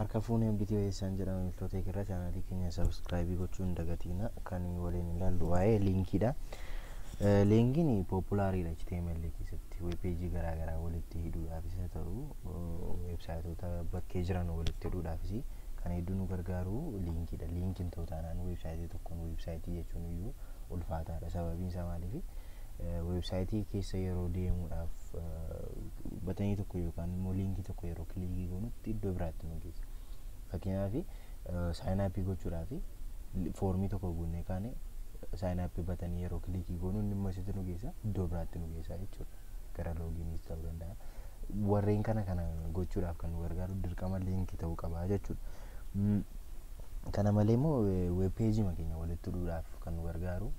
Harka fuunee MBT keessan jedhama miiltota irra chaanalii keenya subscribe gochuu hin dagatina. Kan waliin ilaallu waa'ee linkiidha. Linkiin populariidha HTML keessatti web pageii garaagaraa walitti hidhuudhaafis haa ta'u, websiteoota bakkee jiran walitti hidhuudhaafis kan hedduu nu gargaaru linkiidha. Linkiin ta'u taanaan websiteii tokkoon websiteii jechuun iyyuu ulfaataadha. Sababiin isaa maaliif, websiteii keessa yeroo deemuudhaaf buttonii tokko yookaan immoo linkii tokko yeroo clickii goonutti iddoo biraatti nu geessa. Fakkeenyaaf, sign upii gochuudhaaf formii tokko guunnee kaane, sign upii buttonii yeroo clickii goonu inni immoo isitti nu geessa, iddoo biraatti nu geessa jechuudha. Gara loginiis ta'uu danda'a. Warreen kana kana gochuudhaaf kan nu gargaaru dirqama linkii ta'uu qaba jechuudha. Kana malee immoo web pageii keenya walitti hidhuudhaaf kan nu gargaaru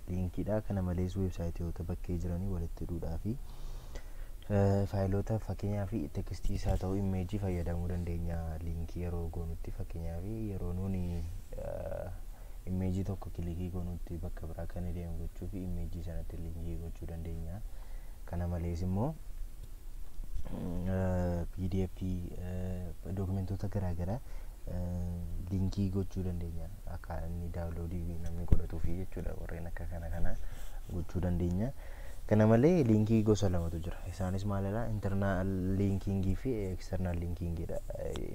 linkiidha. Kana malees websiteoota bakkee jiranii walitti hidhuudhaafi fileoota, fakkeenyaaf textiis haa ta'u imageii fayyadamuu dandeenya linkii yeroo goonutti. Fakkeenyaaf, yeroo nuuni imageii tokko clickii goonutti bakka biraa kan deemu gochuu fi imageii sanatti linkii gochuu dandeenya. Kana malees immoo PDF, documentoota garaagaraa linkii gochuu dandeenya, akka inni downloadii namni godhatuufi jechuudha. Warreen akka kana kana gochuu dandeenya. Kana malee linkii gosa lamatu jira. Isaanis maalidha? Internal linkingii fi external linkingiidha.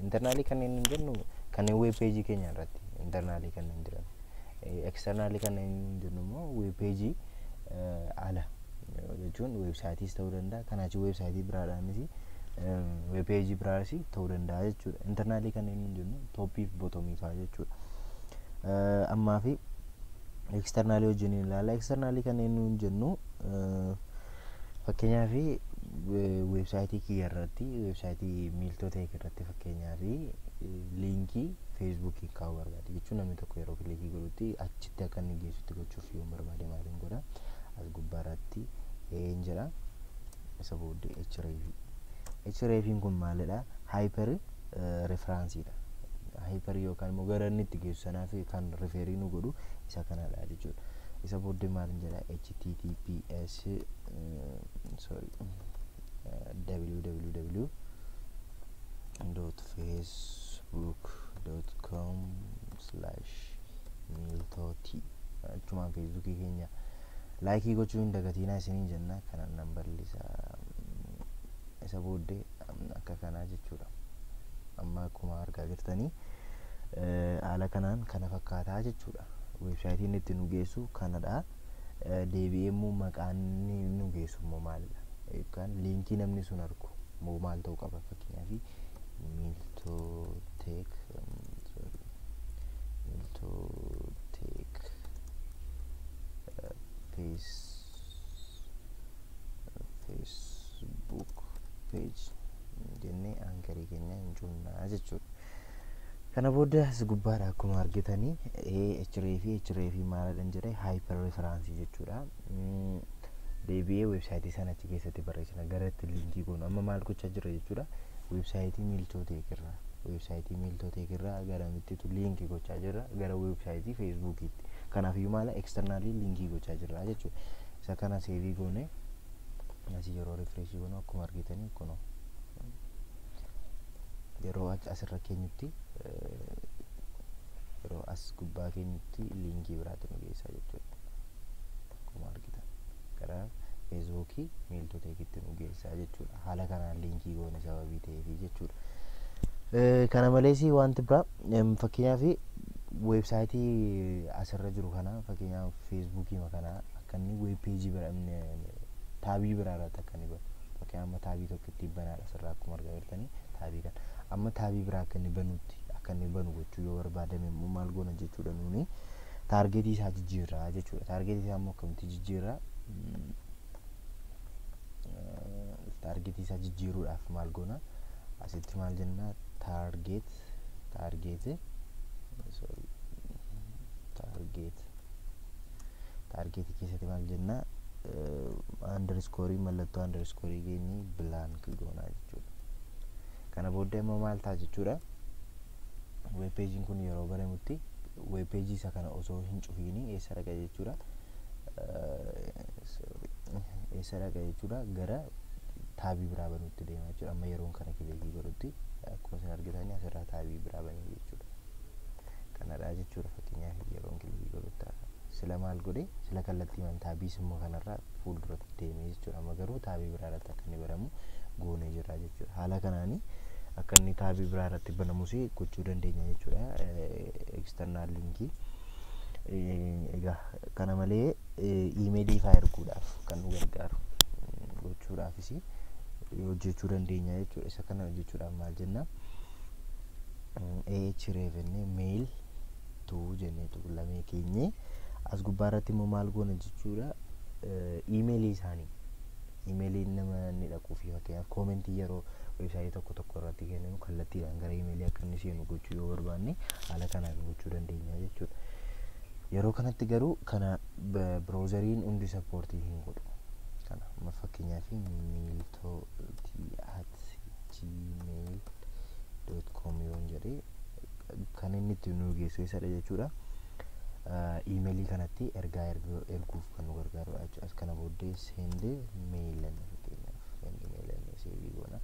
Internalii kanneen hin jennu kanneen web pageii keenya irratti internalii kanneen jiran. Externalii kanneen hin jennu immoo web pageii ala jechuun websiteiis ta'uu danda'a. Kanaachi websiteii biraadhaanis web pageii biraas ta'uu danda'a jechuudha. Internalii kanneen hin jennu topii fi bottomii fa'aa jechuudha. Ammaa fi externalii wajjin ilaalla. Externalii kanneen nuun jennu, fakkeenyaaf, websiteii kiyya irratti, websiteii miiltota irratti, fakkeenyaaf linkii Facebookii kaa'uu barbaade jechuun, namni tokko yeroo clickii godhutti achitti akka inni geessutti gochuuf yoo barbaade, maaliin godha? As gubbaarratti een jedha. Isa booddee hrefii. Hrefiin kun maalidha? Hyper referenceiidha. Hyperii yookaan immoo gara inni itti geessu sanaaf kan referii nu godhu isa kanadha jechuudha. Isa booddee maaliin jedha? Https, sorry, www.facebook.com/miiltootii. Achumaan Facebookii keenya likeii gochuu hin dagatinaa isiniin jenna. Kanan nan bal'isa. Isa booddee akka kanaa jechuudha. Amma akkuma argaa jirtanii haala kanaan kana fakkaataa jechuudha. Websiteiin itti nu geessu kanadha. Deebi'ee immoo maqaan nu geessu immoo maalidha, yookaan linkii namni sun argu immoo maal ta'uu qaba? Fakkeenyaaf, Miiltooteek, Miiltooteek Facebook page jennee anchorii keenya hin cufnaa jechuudha. Kana booda as gubbaadha akkuma argitanii hrefii. Hrefii maalidhan jedhee? Hyper referenceii jechuudha. Deebi'ee websiteii sana achi keessatti barreessina gara itti linkii goonu. Amma maal gochaa jirra jechuudha? Websiteii Miiltooteek irraa, websiteii Miiltooteek irraa garamittitu linkii gochaa jirra? Gara websiteii Facebookiitti. Kanaafiyyuu maala? Externalii linkii gochaa jirra jechuudha. Isa kana saveii goone asii yeroo refreshii goonu, akkuma argitanii kunoo yeroo asirra keenyutti, yeroo as gubbaa keenyutti linkii biraatti nu geessaa jechuudha. Akkuma argitan gara Facebookii Miiltoteekitti nu geessaa jechuudha. Haala kanaan linkii goone sababii ta'eefi jechuudha. Kana malees wanti biraa, fakkeenyaaf, websiteii asirra jiru kana, fakkeenyaaf Facebookii kana, akka inni web pageii bira, tabii biraa irratti akka inni banu, fakkeenyaaf amma tabii tokko itti banaadha asirraa akkuma argaa jirtanii. Tabii kana amma tabii biraa akka inni banutti, akka inni banu gochuu yoo barbaadame immoo maal goona jechuudha? Nuuni targetii isaa jijjiirraa jechuudha. Targetii isaa immoo akkamitti jijjiirraa? Targetii isaa jijjiiruudhaaf maal goona? Asitti maal jennaa? Target, target, sorry, target. Targetii keessatti maal jennaa? Underscoreii, mallattoo underscoreii geenye blank goonaa jechuudha. Kana booddee immoo maal ta'a jechuudha? Web pageiin kun yeroo banamutti web pageii isa kana osoo hin cufiini eessa dhaqa jechuudha? Eessa dhaqa jechuudha? Gara tabii biraa banutti deema jechuudha. Amma yeroon kana clickii godhutti Akkuma isin argitanii asirraa taabii biraa banee jechuudha. Kanadha jechuudha. Fakkeenyaaf yeroon kilikii godhutti sila maal godhe, sila kallattii taabii immoo kanarraa fuulduratti deemee jechuudha. Amma garuu taabii biraa irratti akka inni banamu goonee jirra jechuudha. Haala kanaanii akka inni taabii biraa irratti banamus gochuu dandeenya jechuudha. External linkii. Egaa kana malee iimeelii fa'aa erguudhaaf kan nu gargaaru gochuudhaafis hojjechuu dandeenya jechuudha. Isa kana hojjechuudhaaf maal jenna? A href jennee, mail to jennee lamee keenyee as gubbaa irratti immoo maal goona jechuudha? Iimeelii isaanii, iimeelii nama inni dhaquu fi fakkeenyaaf koomentii yeroo weebsaayitii tokko tokko irratti kenninu kallattiidhaan gara iimeelii akka inni seenu gochuu yoo barbaanne, haala kanaan gochuu dandeenya jechuudha. Yeroo kanatti garuu kana browseriin hundi supportii hin godhu. Kana amma fakkeenyaaf miiltootii@gmail.com yoon jedhee, kan inni itti nu geessu eessadha jechuudha? Iimeelii kanatti ergaa erguuf kan nu gargaarudha jechuudha. As kana booddee send mail, fakkeenyaaf send mail saveii goona.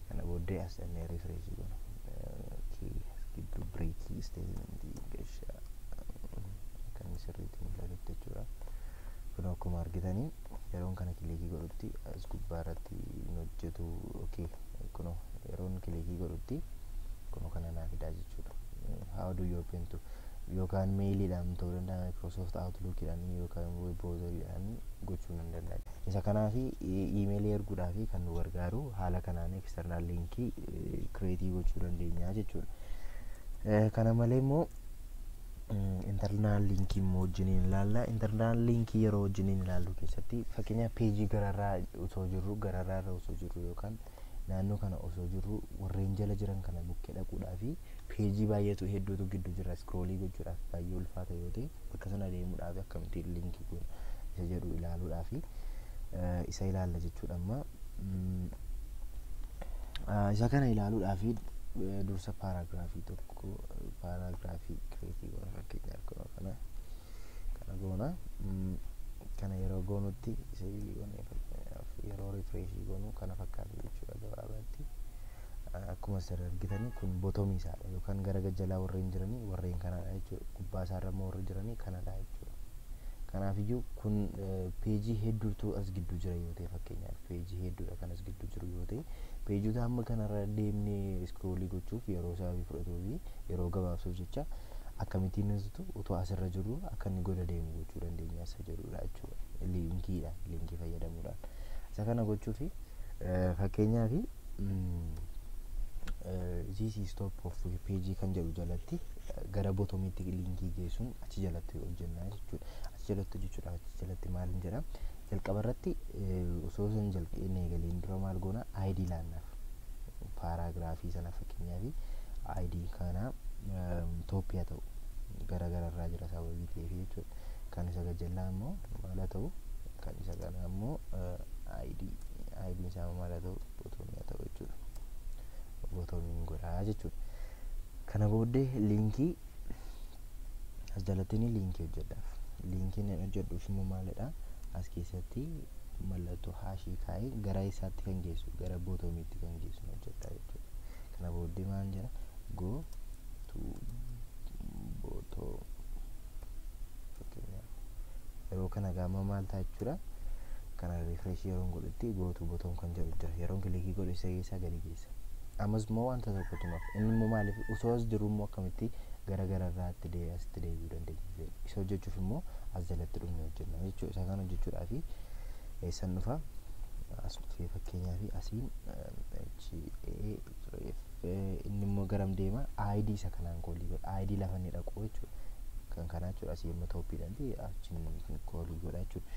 Kana booddee as dhannee refreshii goona. Gidduu breakii statementii gashaa akka inni sirriitti mul'atutti jechuudha. Kun akkuma argitanii yeroon kana kilikii godhutti as gubbaa irratti hin hojjetu. Okay, kunoo yeroon kilikii godhutti kunoo kana naa fidaa jechuudha. How do you open to, yookaan meeliidhaan ta'uu danda'a, Microsoft Outlookidhaan yookaan web browseriidhaan gochuu nan danda'a. Isa kanaaf iimeelii erguudhaaf kan nu gargaaru haala kanaan external linkii createii gochuu dandeenya jechuudha. Kana malee immoo internal linkii immoo wajjiniin ilaalla. Internal linkii yeroo wajjiniin ilaallu keessatti, fakkeenyaaf peejii gararraa osoo jirru, gararraa irra osoo jirru yookaan naannoo kana osoo jirru, warreen jala jiran kana bukkee dhaquudhaa fi peejii baay'eetu hedduutu gidduu jira, scrollii gochuudhaaf baay'ee ulfaata yoo ta'e, bakka sana deemuudhaaf akkamittiin linkii kun isa jedhu ilaaluudhaaf isa ilaalla jechuudha. Amma isa kana ilaaluudhaaf dursa paaraagiraafii tokko, paaraagiraafii createii goona. Fakkeenyaaf kana kana goona. Kana yeroo goonutti saveii goonee, fakkeenyaaf yeroo refreshii goonu kana fakkaata jechuudha gabaabaatti. Akkuma asirra argitanii kun bottomii isaadha yookaan gara gajjalaa warreen jiranii warreen kanadha jechuudha. Gubbaa isaarra immoo warri jiranii kanadha jechuudha. Kanaafiyyuu kun peejii hedduutu as gidduu jira yoo ta'e, fakkeenyaaf peejii hedduudha kan as gidduu jiru yoo ta'e, peejota hamma kanarra deemnee scrollii gochuuf yeroo isaa fudhatuu fi yeroo gabaabsuuf jecha akkamittiin nuti utoo asirra jirru akka inni goda deemu gochuu dandeenya isa jedhudha jechuudha. Linkiidhaan, linkii fayyadamuudhaan. Isa kana gochuuf fakkeenyaaf this is top of page kan jedhu jalatti gara bottomiitti linkii geessuun achi jalatti hojjennaa jechuudha. Achi jalatti hojjechuudhaaf achi jalatti maal jedha? Jalqaba irratti osoo hin jalqabne eegaleen dura maal goona? ID laannaaf paaraagiraafii sana. Fakkeenyaaf ID kana topii haa ta'u, gara gararraa jira sababii ta'eef jechuudha. Kan isa gajjallaa immoo maal haa ta'u? Kan isa kanaa immoo ID ID isaa maal haa ta'u? Bottomii haa ta'u jechuudha. Bottomiin godhaa jechuudha. Kana booddee linkii as jalatti ni linkii hojjedhaaf. Linkiin inni hojjedhuuf immoo maalidha? As keessatti mallattoo hashii kaa'ee gara isaatti kan geessu, gara bottomiitti kan geessu hojjedha jechuudha. Kana booddee maal jedha? Go to bottom. Fakkeenyaaf yeroo kana gaama maal ta'a jechuudha? Kana refresh yeroo godhutti go to bottom kan jedhu jira. Yeroon kilikii godhu isa keessaa gadi geessa. Ammas immoo wanta tokkotu naaf inni immoo maaliif osoo as jiru immoo akkamitti gara gararraatti asitti deebi'uu dandeenya? Isa hojjechuuf immoo as jalatti dhufnee hojjenna jechuudha. Isa kana hojjechuudhaaf eessan dhufa? As dhufee fakkeenyaaf asiin H A inni immoo garam deema? ID isa kanaan callii godha. ID lafa inni dhaqu jechuudha. Kan kanaa jechuudha. Asii amma topiidhaan achiin callii godha jechuudha.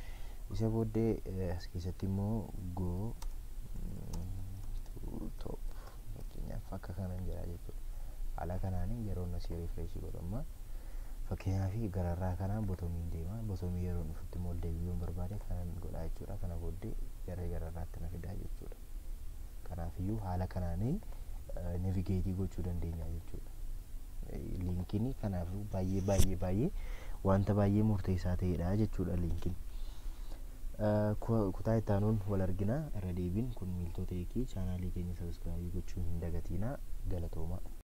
Isa booddee as keessatti immoo go to top, fakkeenyaaf akka kanan jira jechuudha. Haala kanaan yeroo asii refreshii godhu amma fakkeenyaaf gararraa kanaan bottomiin deema. Bottomii yeroo dhufutti immoo deebi'uu barbaade kanan godha jechuudha. Kana booddee gara gararraatti na fidaa jechuudha. Kanaafiyyuu haala kanaanii navigateii gochuu dandeenya jechuudha. Linkiin kanaafuu baay'ee baay'ee baay'ee wanta baay'ee murteessaa ta'edha jechuudha linkiin. Kutaa itti aanuun wal argina. Irra deebiin kun miiltota eekii chaanaalii keenya subscribeii gochuu hin dagatinaa. Galatooma.